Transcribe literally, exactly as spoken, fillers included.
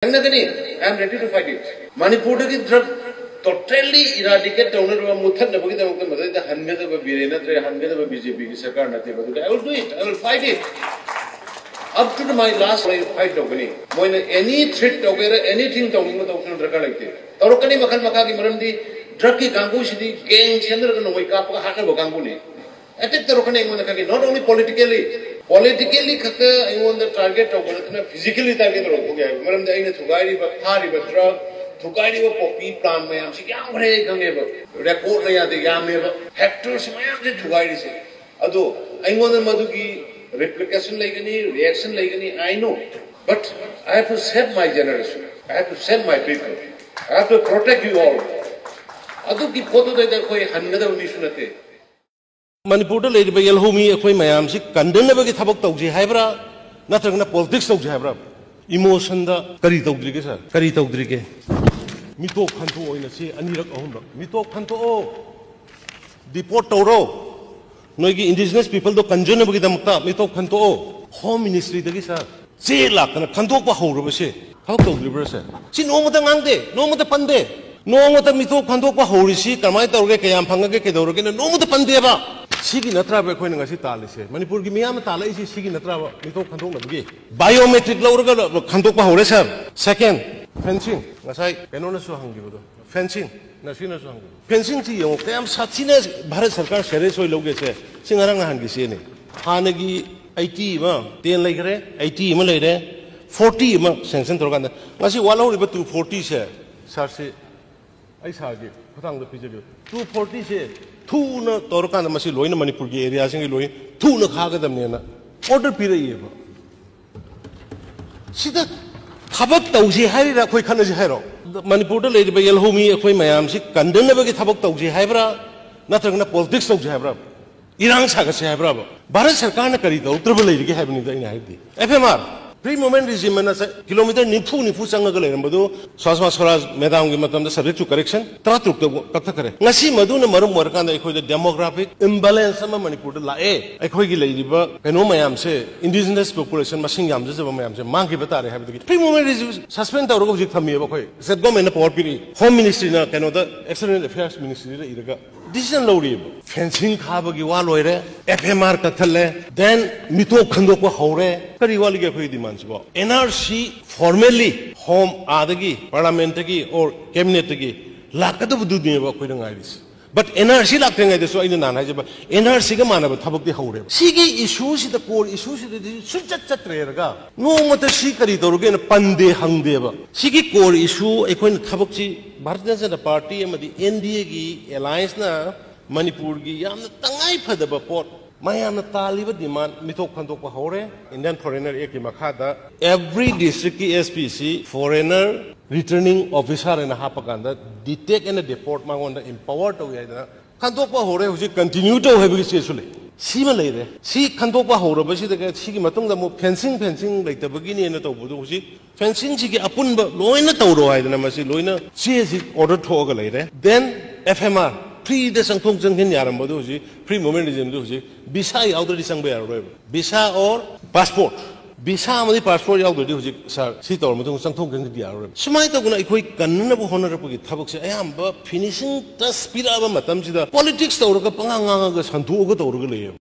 ꯊꯦꯡꯅꯒꯅꯤ꯫ I am ready to fight it. ꯃꯅꯤꯄꯨꯔꯗꯒꯤ drug totally ꯏꯔꯥꯗꯤꯀꯦꯠ ꯇꯧꯅꯅꯕ, ꯃꯨꯠꯊꯠꯅꯕꯒꯤꯗꯃꯛꯇ ꯃꯗꯩꯗ ꯍꯟꯒꯗꯕ ꯕꯤꯔꯦꯟ ꯅꯠꯇ꯭ꯔꯦ, ꯍꯟꯒꯗꯕ ꯕꯤ ꯖꯦ ꯄꯤꯒꯤ ꯁꯔꯀꯥꯔ ꯅꯠꯇꯦꯕ꯫ ꯑꯗꯨꯗꯤ I will do it, I will fight it. Up to my last, ꯑꯩ ꯐꯥꯏꯠ ꯇꯧꯒꯅꯤ꯫ ꯃꯣꯏꯅ ꯑꯦꯅꯤ ꯊ꯭ꯔꯦꯠ ꯇꯧꯒꯦꯔꯥ, ꯑꯦꯅꯤꯊꯤꯡ ꯇꯧꯅꯤꯡꯕ ꯇꯧꯁꯅꯨ, ꯗꯔꯀꯥꯔ ꯂꯩꯇꯦ꯫ ꯇꯧꯔꯛꯀꯅꯤ ꯃꯈꯜ ꯃꯈꯥꯒꯤ, ꯃꯔꯝꯗꯤ ꯗ꯭ꯔꯒꯀꯤ ꯀꯥꯡꯕꯨꯁꯤꯗꯤ ꯒꯦꯡ ꯁꯦꯝꯅꯔꯒ ꯅꯣꯡꯃꯩ ꯀꯥꯞꯄꯒ ꯍꯥꯠꯅꯕ ꯀꯥꯡꯕꯨꯅꯤ꯫ ꯑꯦꯇꯦꯛ ꯇꯧꯔꯛꯀꯅꯤ ꯑꯩꯉꯣꯟꯗ ꯈꯪꯉꯤ꯫ Not only politically, politically ꯈꯛꯇ ꯑꯩꯉꯣꯟꯗ ꯇꯥꯔꯒꯦꯠ ꯇꯧꯕ ꯅꯠꯇꯅ ꯐꯤꯖꯤꯀꯦꯜꯂꯤ ꯇꯥꯔꯒꯦꯠ ꯇꯧꯔꯛꯄ ꯌꯥꯏ꯫ ꯃꯔꯝꯗꯤ ꯑꯩꯅ ꯊꯨꯒꯥꯏꯔꯤꯕ, ꯊꯥꯔꯤꯕ ꯗ꯭ꯔꯒ, ꯊꯨꯒꯥꯏꯔꯤꯕ ꯄꯣꯄꯤ ꯄ꯭ꯂꯥꯟ ꯃꯌꯥꯝꯁꯤ ꯌꯥꯝꯈ꯭ꯔꯦ ꯑꯩ ꯈꯪꯉꯦꯕ꯫ ꯔꯦꯀꯣꯔꯗꯅ ꯌꯥꯗꯦ, ꯌꯥꯝꯃꯦꯕ꯫ ꯍꯦꯛꯇꯔꯁꯤ ꯃꯌꯥꯝꯁꯦ ꯊꯨꯒꯥꯏꯔꯤꯁꯦ꯫ ꯑꯗꯣ ꯑꯩꯉꯣꯟꯗ ꯃꯗꯨꯒꯤ ꯔꯤꯄ꯭ꯂꯤꯀꯦꯁꯟ ꯂꯩꯒꯅꯤ, ꯔꯤꯑꯦꯛꯁꯟ ꯂꯩꯒꯅꯤ, I know. But I have to save my generation. I have to save my people. I have to protect you all. ꯑꯗꯨꯒꯤ ꯄꯣꯠꯇꯨꯗꯩꯗ ꯑꯩꯈꯣꯏ ꯍꯟꯒꯗꯕ ꯃꯤꯁꯨ ꯅꯠꯇꯦ꯫ ꯃꯅꯤꯄꯨꯔꯗ ꯂꯩꯔꯤꯕ ꯌꯦꯜꯍꯧꯃꯤ ꯑꯩꯈꯣꯏ ꯃꯌꯥꯝꯁꯤ ꯀꯟꯗꯅꯕꯒꯤ ꯊꯕꯛ ꯇꯧꯁꯤ ꯍꯥꯏꯕ꯭ꯔꯥ, ꯅꯠꯇ꯭ꯔꯒꯅ ꯄꯣꯂꯤꯇꯤꯛꯁ ꯇꯧꯁꯤ ꯍꯥꯏꯕ꯭ꯔꯥ? ꯏꯃꯣꯁꯟꯗ ꯀꯔꯤ ꯇꯧꯗ꯭ꯔꯤꯒꯦ, ꯁꯥꯔ? ꯀꯔꯤ ꯇꯧꯗ꯭ꯔꯤꯒꯦ? ꯃꯤꯇꯣꯞ ꯈꯟꯊꯣꯛꯑꯣ, ꯑꯩꯅ ꯁꯤ ꯑꯅꯤꯔꯛ ꯑꯍꯨꯝꯔꯛ꯫ ꯃꯤꯇꯣꯞ ꯈꯟꯊꯣꯛꯑꯣ, ꯗꯤꯄꯣꯔꯠ ꯇꯧꯔꯣ, ꯅꯣꯏꯒꯤ ꯏꯟꯗꯤꯖꯤꯅꯁ ꯄꯤꯄꯜꯗꯣ ꯀꯟꯖꯅꯕꯒꯤꯗꯃꯛꯇ ꯃꯤꯇꯣꯞ ꯈꯟꯊꯣꯛꯑꯣ꯫ ꯍꯣꯝ ꯃꯤꯅꯤꯁꯇ꯭ꯔꯤꯗꯒꯤ, ꯁꯥꯔ, ꯆꯦ ꯂꯥꯛꯇꯅ ꯈꯟꯗꯣꯛꯄ ꯍꯧꯔꯕꯁꯦ ꯊꯕꯛ ꯇꯧꯗ꯭ꯔꯤꯕ꯭ꯔꯥ, ꯁꯥꯔ? ꯁꯤ ꯅꯣꯡꯃꯇ ꯉꯥꯡꯗꯦ, ꯅꯣꯡꯃꯇ ꯄꯟꯗꯦ꯫ ꯅꯣꯡꯃꯇ ꯃꯤꯇꯣꯞ ꯈꯟꯗꯣꯛꯄ ꯍꯧꯔꯤꯁꯤ ꯀꯃꯥꯏꯅ ꯇꯧꯔꯒꯦ, ꯀꯌꯥꯝ ꯐꯪꯉꯒꯦ, ꯀꯩꯗꯧꯔꯒꯦꯅ ꯅꯣꯡꯃꯇ ꯄꯟꯗꯦꯕ꯫ ꯁꯤꯒꯤ ꯅꯠꯇ꯭ꯔꯕ ꯑꯩꯈꯣꯏꯅ ꯉꯁꯤ ꯇꯥꯜꯂꯤꯁꯦ? ꯃꯅꯤꯄꯨꯔꯒꯤ ꯃꯤꯌꯥꯝꯅ ꯇꯥꯜꯂꯛꯏꯁꯤ ꯁꯤꯒꯤ ꯅꯠꯇ꯭ꯔꯕ? ꯃꯤꯇꯣꯞ ꯈꯟꯗꯣꯛꯅꯕꯒꯤ ꯕꯥꯏꯑꯣꯃꯦꯇ꯭ꯔꯤꯛ ꯂꯧꯔꯒ ꯈꯟꯗꯣꯛꯄ ꯍꯧꯔꯦ, ꯁꯥꯔ꯫ ꯁꯦꯀꯦꯟ, ꯐꯦꯟꯁꯤꯡ, ꯉꯁꯥꯏ ꯀꯩꯅꯣꯅꯁꯨ ꯍꯪꯈꯤꯕꯗꯣ, ꯐꯦꯟꯁꯤꯡ, ꯅꯁꯤꯅꯁꯨ ꯍꯪꯈꯤꯕꯗꯣ, ꯐꯦꯟꯁꯤꯡꯁꯤ ꯌꯦꯡꯉꯣ, ꯀꯌꯥꯝ ꯁꯥꯊꯤꯅ ꯚꯥꯔꯠ ꯁꯔꯀꯥꯔ ꯁꯦꯔꯤꯌꯁ ꯑꯣꯏ ꯂꯧꯒꯦꯁꯦ꯫ ꯁꯤ ꯉꯔꯥꯡ ꯅꯍꯥꯟꯒꯤ ꯆꯦꯅꯤ꯫ ꯍꯥꯟꯅꯒꯤ ꯑꯩꯠꯇꯤ ꯑꯃ ꯇꯦꯟ ꯂꯩꯈ꯭ꯔꯦ, ꯑꯩꯠꯇꯤ ꯑꯃ ꯂꯩꯔꯦ, ꯐꯣꯔꯇꯤ ꯑꯃ ꯁꯦꯡꯁꯟ ꯇꯧꯔꯀꯥꯟꯗ ꯉꯁꯤ ꯋꯥꯠꯍꯧꯔꯤꯕ ꯇꯨ ꯐꯣꯔꯇꯤꯁꯦ, ꯁꯥꯔꯁꯤ, ꯑꯩ ꯁꯥꯔꯒꯤ ꯈꯨꯊꯥꯡꯗ ꯄꯤꯖꯒꯦ꯫ ꯇꯨ ꯐꯣꯔꯇꯤꯁꯦ ꯊꯨꯅ ꯇꯧꯔꯀꯥꯟꯗ ꯃꯁꯤ ꯂꯣꯏꯅ ꯃꯅꯤꯄꯨꯔꯒꯤ ꯑꯦꯔꯤꯌꯥꯁꯤꯡꯒꯤ ꯂꯣꯏ ꯊꯨꯅ ꯈꯥꯒꯗꯕꯅꯦꯅ ꯑꯣꯔꯗꯔ ꯄꯤꯔꯛꯏꯑꯕ꯫ ꯁꯤꯗ ꯊꯕꯛ ꯇꯧꯁꯤ ꯍꯥꯏꯔꯤꯔꯥ, ꯑꯩꯈꯣꯏ ꯈꯠꯅꯁꯤ ꯍꯥꯏꯔꯣ? ꯃꯅꯤꯄꯨꯔꯗ ꯂꯩꯔꯤꯕ ꯌꯦꯜꯍꯧꯃꯤ ꯑꯩꯈꯣꯏ ꯃꯌꯥꯝꯁꯤ ꯀꯟꯗꯅꯕꯒꯤ ꯊꯕꯛ ꯇꯧꯁꯤ ꯍꯥꯏꯕ꯭ꯔꯥ, ꯅꯠꯇ꯭ꯔꯒꯅ ꯄꯣꯂꯤꯇꯤꯛꯁ ꯇꯧꯁꯤ ꯍꯥꯏꯕ꯭ꯔꯥ? ꯏꯔꯥꯡ ꯁꯥꯒꯠꯁꯤ ꯍꯥꯏꯕ꯭ꯔꯥꯕ? ꯚꯥꯔꯠ ꯁꯔꯀꯥꯔꯅ ꯀꯔꯤ ꯇꯧꯔꯛꯇ꯭ꯔꯕ ꯂꯩꯔꯤꯒꯦ ꯍꯥꯏꯕꯅꯤꯗ ꯑꯩꯅ ꯍꯥꯏꯕꯗꯤ꯫ F M R, Free movement regime ꯑꯅ ꯁ-, ꯀꯤꯂꯣꯃꯤꯇꯔ ꯅꯤꯐꯨ ꯅꯤꯐꯨ ꯆꯪꯉꯒ ꯂꯩꯔꯝꯕꯗꯨ ꯁ꯭ꯋꯥꯁꯃꯥ ꯁ꯭ꯋꯔꯥꯖ ꯃꯦꯗꯥꯝꯒꯤ ꯃꯇꯝꯗ subject to correction ꯇꯔꯥꯇꯔꯨꯛꯇ ꯀꯛꯊꯈ꯭ꯔꯦ꯫ ꯉꯁꯤ ꯃꯗꯨꯅ ꯃꯔꯝ ꯑꯣꯏꯔꯀꯥꯟꯗ ꯑꯩꯈꯣꯏꯗ demographic imbalance ꯑꯃ ꯃꯅꯤꯄꯨꯔꯗ ꯂꯥꯛꯑꯦ꯫ ꯑꯩꯈꯣꯏꯒꯤ ꯂꯩꯔꯤꯕ ꯀꯩꯅꯣ ꯃꯌꯥꯝꯁꯦ, indigenous population ꯃꯁꯤꯡ ꯌꯥꯝꯖꯗꯕ ꯃꯌꯥꯝꯁꯦ ꯃꯥꯡꯈꯤꯕ ꯇꯥꯔꯦ ꯍꯥꯏꯕꯗꯒꯤ free movement regime suspend ꯇꯧꯔꯒ ꯍꯧꯖꯤꯛ ꯊꯝꯃꯤꯑꯕ ꯑꯩꯈꯣꯏ꯫ State government ꯅ power ꯄꯤꯔꯛꯏ, Home Ministry ꯅ ꯀꯩꯅꯣꯗ, External Affairs Ministry ꯗ ꯏꯔꯒ decision ꯂꯧꯔꯤꯑꯕ꯫ Fencing ꯈꯥꯕꯒꯤ ꯋꯥ ꯂꯣꯏꯔꯦ, F M R ꯀꯛꯊꯠꯂꯦ, then ꯃꯤꯇꯣꯞ ꯈꯟꯗꯣꯛꯄ ꯍꯧꯔꯦ꯫ ꯀꯔꯤ ꯋꯥꯠꯂꯤꯒꯦ ꯑꯩꯈꯣꯏꯒꯤ demand ꯁꯤꯕꯣ? N R C formally home, ꯑꯥꯗꯒꯤ, parliament ꯇꯒꯤ or cabinet ꯇꯒꯤ ꯂꯥꯛꯀꯗꯕꯗꯨꯅꯦꯕ ꯑꯩꯈꯣꯏꯅ ꯉꯥꯏꯔꯤꯁꯦ꯫ But N R C ꯂꯥꯛꯇ꯭ꯔꯤꯉꯩꯗꯁꯨ ꯑꯩꯅ ꯅꯍꯥꯟ ꯍꯥꯏꯖꯕ N R C ꯒ ꯃꯥꯟꯅꯕ ꯊꯕꯛꯇꯤ ꯍꯧꯔꯦꯕ꯫ ꯁꯤꯒꯤ issue ꯁꯤꯗ, core issue ꯁꯤꯗꯗꯤ ꯁꯨꯡꯆꯠ ꯆꯠꯇ꯭ꯔꯦꯔꯒ ꯅꯣꯡꯃꯇ ꯁꯤ ꯀꯔꯤ ꯇꯧꯔꯒꯦꯅ ꯄꯟꯗꯦ, ꯍꯪꯗꯦꯕ꯫ ꯁꯤꯒꯤ core issue ꯑꯩꯈꯣꯏꯅ ꯊꯕꯛꯁꯤ ꯚꯥꯔꯇꯤꯌ ꯖꯅꯇꯥ ꯄꯥꯔꯇꯤ ꯑꯃꯗꯤ N D A ꯒꯤ alliance ꯅ ꯃꯅꯤꯄꯨꯔꯒꯤ ꯌꯥꯝꯅ ꯇꯉꯥꯏ ꯐꯗꯕ ꯄꯣꯠ, ꯃꯌꯥꯝꯅ ꯇꯥꯜꯂꯤꯕ demand ꯃꯤꯊꯣꯛ ꯈꯟꯗꯣꯛꯄ ꯍꯧꯔꯦ꯫ Indian Foreigner Act ꯀꯤ ꯃꯈꯥꯗ every district ꯀꯤ S P ꯁꯤ foreigner returning officer ꯍꯥꯏꯅ ꯍꯥꯞꯄ ꯀꯥꯟꯗ detect and deport ꯃꯉꯣꯟꯗ empower ꯇꯧꯏ ꯍꯥꯏꯗꯅ ꯈꯟꯗꯣꯛꯄ ꯍꯧꯔꯦ꯫ ꯍꯧꯖꯤꯛ continue ꯇꯧ ꯍꯥꯏꯕꯒꯤ ꯆꯦꯁꯨ ꯂꯩ꯫ ꯁꯤꯃ ꯂꯩꯔꯦ꯫ ꯁꯤ ꯈꯟꯗꯣꯛꯄ ꯍꯧꯔꯕꯁꯤꯗꯒ ꯁꯤꯒꯤ ꯃꯇꯨꯡꯗ ꯑꯃꯨꯛ fencing, fencing ꯂꯩꯇꯕꯒꯤꯅꯦꯅ ꯇꯧꯕꯗꯣ ꯍꯧꯖꯤꯛ fencing ꯁꯤꯒꯤ ꯑꯄꯨꯟꯕ ꯂꯣꯏꯅ ꯇꯧꯔꯣ ꯍꯥꯏꯗꯅ ꯃꯁꯤ ꯂꯣꯏꯅ ꯆꯦꯁꯤ order ꯊꯣꯛꯑꯒ ꯂꯩꯔꯦ꯫ Then F M R, free ꯗ ꯆꯪꯊꯣꯛ ꯆꯪꯁꯤꯟ ꯌꯥꯔꯝꯕꯗꯣ ꯍꯧꯖꯤꯛ free movement regime ꯗꯨ ꯍꯧꯖꯤꯛ visa ꯌꯥꯎꯗ꯭ꯔꯗꯤ ꯆꯪꯕ ꯌꯥꯔꯔꯣꯏꯕ꯫ Visa or passport, visa ꯑꯃꯗꯤ passport ꯌꯥꯎꯗ꯭ꯔꯗꯤ ꯍꯧꯖꯤꯛ, sir, ꯁꯤ ꯇꯧꯔ ꯃꯇꯨꯡꯗ ꯆꯪꯊꯣꯛ ꯆꯪꯁꯤꯟ ꯌꯥꯔꯔꯣꯏꯕ꯫ ꯁꯨꯃꯥꯏꯅ ꯇꯧꯗꯅ ꯑꯩꯈꯣꯏ ꯀꯟꯅꯅꯕ ꯍꯣꯠꯅꯔꯛꯄꯒꯤ ꯊꯕꯛꯁꯦ ꯑꯌꯥꯝꯕ finishing touch ꯄꯤꯔꯛꯑꯕ ꯃꯇꯝꯁꯤꯗ politics ꯇꯧꯔꯒ ꯄꯉꯥꯡ ꯉꯥꯡꯉꯒ ꯁꯟꯗꯣꯛꯑꯒ ꯇꯧꯔꯒ ꯂꯩꯌꯦꯕ꯫